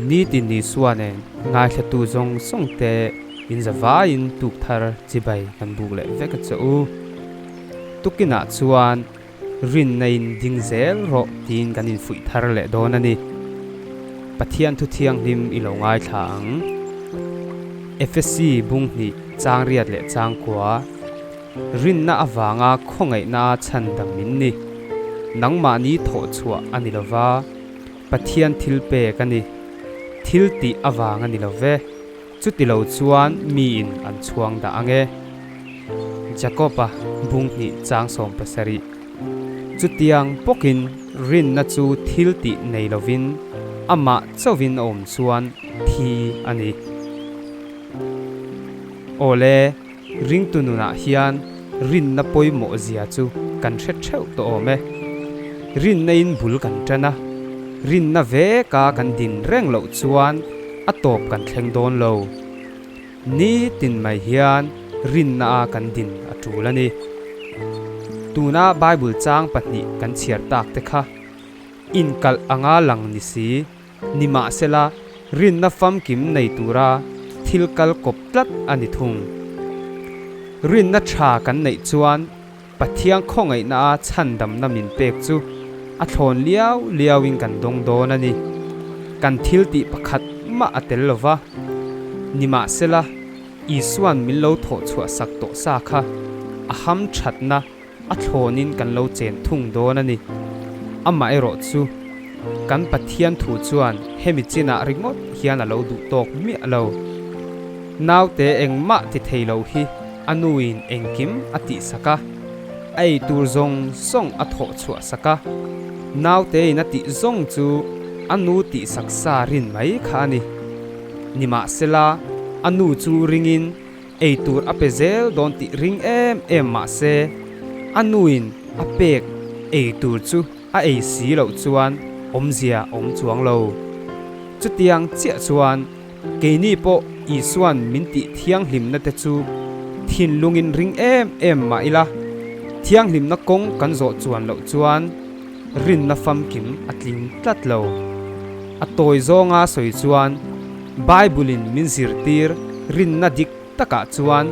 Nitin Isua nen ngaithlatu zawng zawng te in zavaiin tuk thar chibai kan buk leh vek a che u. Tukinah chuan rinna in ding zel rawh tiin kan infuih thar leh dawn a ni. Pathian thu thianghlim i lo ngaithla ang. Efesi bung hnih chang riat leh chang kua. Rinna avanga khawngaihna chhan dam min ni. Nangmahni thawh chhuah a ni lova, Pathian thil pek a ni. Thil tih avang a ni lo ve. Chuti lo chuan miin an chhuang dah ang e. Jakob-a bung hnih chang 70. Chutiang bawkin rinna chu thil tih nei lovin amah chauhin a awm chuan thi a ni. Awle, ringtu nunah hian rinna pawimawh zia chu kan hre theuh tawh awm e. Rinna in bul kan tan a, rinna veka kan din reng loh chuan a tawp kan thleng dawn lo. Nitin mai hian rinna a kan din a tul a ni. Tuna Bible chang pahnih kan chhiar tak te kha inkalh anga lang ni si, nimahsela rinna famkim nei tura thil kal kawp tlat a ni thung. Rinna tha kan neih chuan Pathian khawngaihna a chhandamna min pek chu a thlawn liau liauin kan dawng dawn a ni. Kan thil tih pakhat mah a tel lo va. Nimahsela, Isua'n min lo thawh chhuah sak tawh sa kha a ham thatna a thlawnin kan lo chen thung dawn a ni. Amaherawh chu, kan Pathian thu chuan hemi chinah ringawt hian a lo duh tawk miah lo. Naute engmah ti thei lo hi a nuin engkim a tihsak a, a ei tur zawng zawng a thawh chhuah sak a. Nautein a tih zawng chu a nu tihsak sa rin mai kha a ni. Nimahsela, a nu chu ringin ei tur a pe zel dawn tih ring em em mah se, a nuin a pek ei tur chu a ei si loh chuan awmzia a awm chuang lo. Chutiang chiah chuan Keini pawh Isua'n min tih thianghlimna te chu thinlungin ring em em mah ila, thianghlimna kawng kan zawh chuan loh chuan rinna famkim a tling tlat lo. A tawi zawnga sawi chuan Bible-in min zirtir rinna dik takah chuan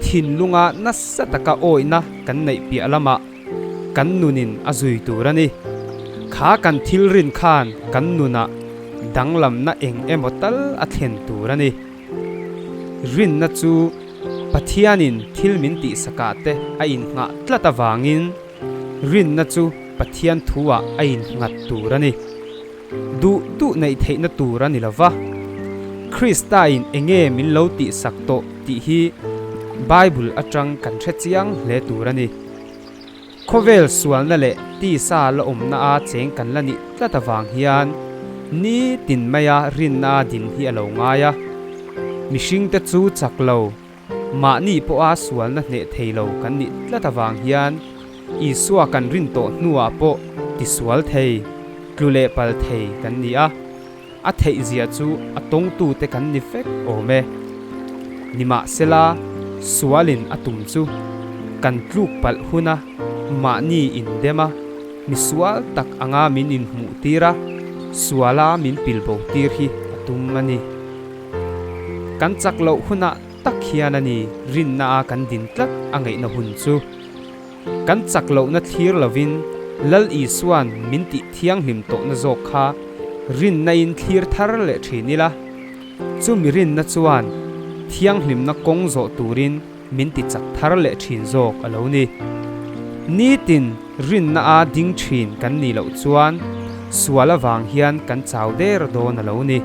thinlunga nasa taka awihna kan neih piah lamah kan nunin a zui tur a ni. Kha kan thil rin khan kan nunah danglamna eng emaw tal a thlen tur a ni. Rinna chu Pathianin thil min tihsakah te a innghah tlat avangin rinna chu Pathian thuah a innghat tur a ni. Duh duh neih theihna tur a ni lo va. Kristain enge min lo tihsak tawh tih hi Bible atang kan hre chiang hle tur a ni. Khawvel sualna leh tisa la awmna a cheng kan la nih tlat avang hian nitin maia rinna din hi a lo ngai a. Mihringte chu chak lo, mahni pawha sualna hneh thei lo kan nih tlat avang hian Isua kan rin tawh hnuah pawh tisual thei, tlu leh pal thei kan ni a. A theihzia chu a tawngtute kan ni vek awm e. Nimahsela, sualin a tum chu kan tluk palh huna mahni indem a, mi sual tak anga min inhmuh tir a, suala min pilbo tir hi a tum a ni. Kan chak loh hunah tak hian a ni rinna a kan din tlat a ngaihna hun chu. Kan chak lohna thlir lovin Lal Isua'n min tih thianghlim tawhna zawk kha rinna-in thlir thar leh thin ila, chumi rinna chuan thianghlimna kawng zawh turin min ti chak thar leh thin zawk a lo ni. Nitin rinna a ding thin kan nih loh chuan sual avang hian kan chau der dawn a lo ni.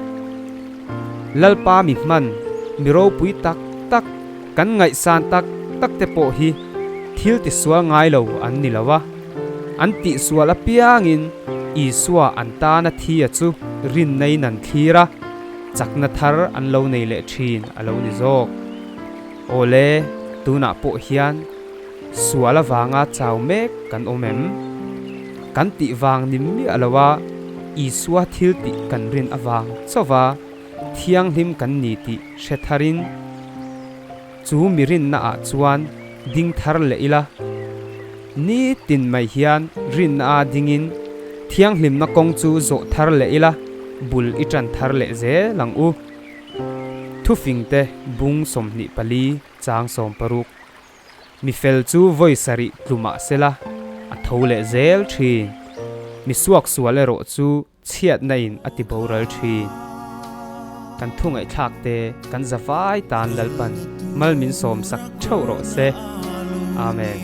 Lalpa mi hman, mi ropui tak tak, Kan ngaihsan tak tak te pawh hi thil tisual ngai lo an ni lo a, an tihsual apiangin Isua an tana thi a chu rinnain an thlir a, chakna thar an lo nei leh thin a lo ni zawk. Awle, tunah pawh hian sual avanga chau mek kan awm em? Kan tih vang ni miah lo a, Isua thil tih kan rin avang chauva thianghlim kan ni tih hre tharin. Chu mi rinna ah chuan ding thar leh ila. Ni tin mai hian rinna a dingin thianghlimna kawng chu zawh thar leh ila, bul i tan thar leh zel ang u. Thufingte bung 24 chang 60. Mi fel chu vawi sarih tlu mah sela, a tho leh zel thin. Mi suaksual erawh chu chhiatna in a ti boral thin. Kan thu ngaihthlak te kan za vai tan Lalpan mal min sawm sak theuh rawh se. Amen.